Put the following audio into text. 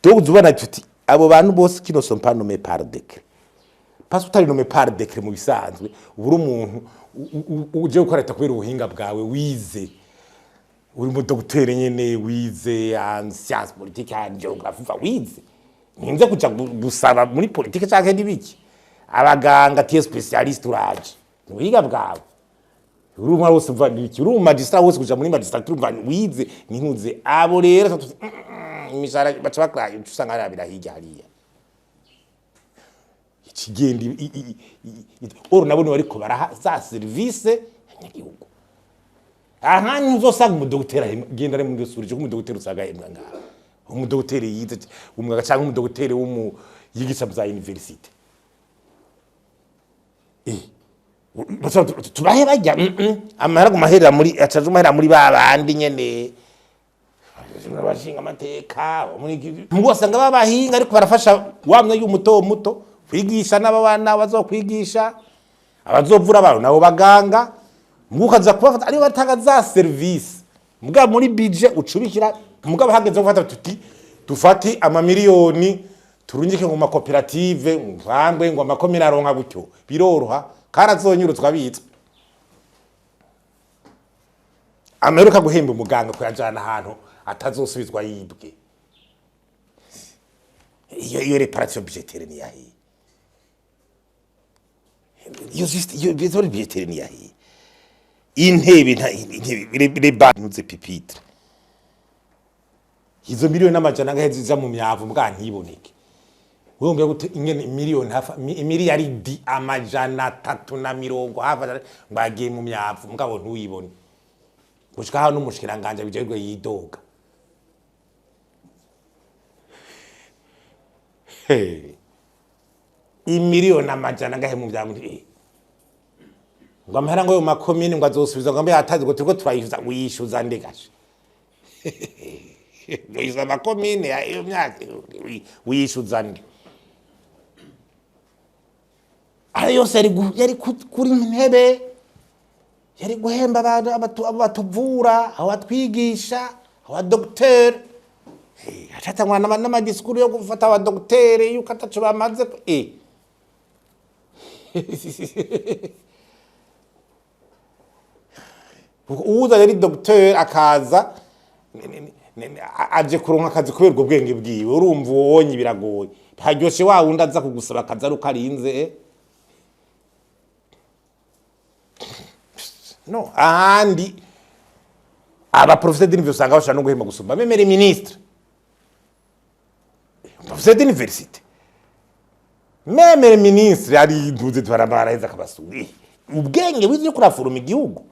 Donc ubona tuti abo bantu bose qui ne sont pas nommés par décret, parce que utari nommé par décret, mu bisanzwe uba uri umuntu uje gukora leta kubera ubuhinga bwawe wize, uri mu dogiteri nyene wize en science politique, en géographie, va wize, ninze kuja gusaba muri politique canke n'ibiki. Abaganga, tu es spécialiste, uraje ni ubuhinga bwawe, uri umwe wose uva n'ibiki, uri umu magistrat wose kuja muri magistrature, umva wize nintuze. Abo rero imishahara baca bakora, usanga arabira hirya hariya ikigenda oro nabo nibo bariko baraha za service abanyagihugu. Ahandi uzosanga umudogiteri genda ari muri surije ko umudogiteri usanga ahembwa ngaha, umudogiteri yize umwuga cyangwa umudogiteri w'umu yigisha mu za université. Tubahe bajya amahera gumaherera muri acaje umahera muri ba bandi nyene abashinga amateka muri wasanga babahinga, ariko barafasha wa mwanya muto muto kwigisha n'abana bazokwigisha, abazovura abantu nabo baganga, mukaza kubafata aribo batanga za service. Mugabo muri budget ucubikira, mugabo hageze gufata tuti dufate amamiliyoni turungike mu makoperative mvangwe ngo amakomine aronka gutyo, biroroha karazonyurutswa bitswe ameruka guhemba umuganga kuyajana ahantu atazosubizwa yibwe. Iyo réparation budgétaire ni yahe? Iyo juste iyo réparation budgétaire ni yahe? Intebe nta intebe, les bancs, les pupitres, izo miliyoni n'amajana angahe ziza mu myavu mbwa ntiboneke. Wongera gute ingene miliyoni hafa imiliyaridi 330 hafi ngo agiye mu myavu, mugabo ntuyibone gushika hano n'umushikiranganje bijejwe yidoga. Hey. Imiliyoni amajana angahe mu myavu, ngo amahera ngo yo makomine ngo azosubiza, ngo mbe yatazi ngo turiko turayishuza. Wishyuza nde gashe? Wishyuza amakomine iyo myaka, wishyuza nde? Ayo yose yari kuri ntebe, yari guhemba abantu abo batuvura, abo batwigisha, abadogiteri. Hacatangwa n'amadisikuru yo gufata abadogiteri yuko ataco bamaze. Uwuza yari dogiteri akaza aje kuronka akazi kubera ubwo bwenge bwiwe, urumva uwonye biragoye, haryoshe wa wundi aza kugusaba akazi ari uko arinze. No ahandi aba professeur d'université usanga bashobora no guhemba gusumba même les ministres. Professeur d'université, même les ministres ari ntuze, twaramara akabasura. Ubwenge wize uriko uraforoma igihugu.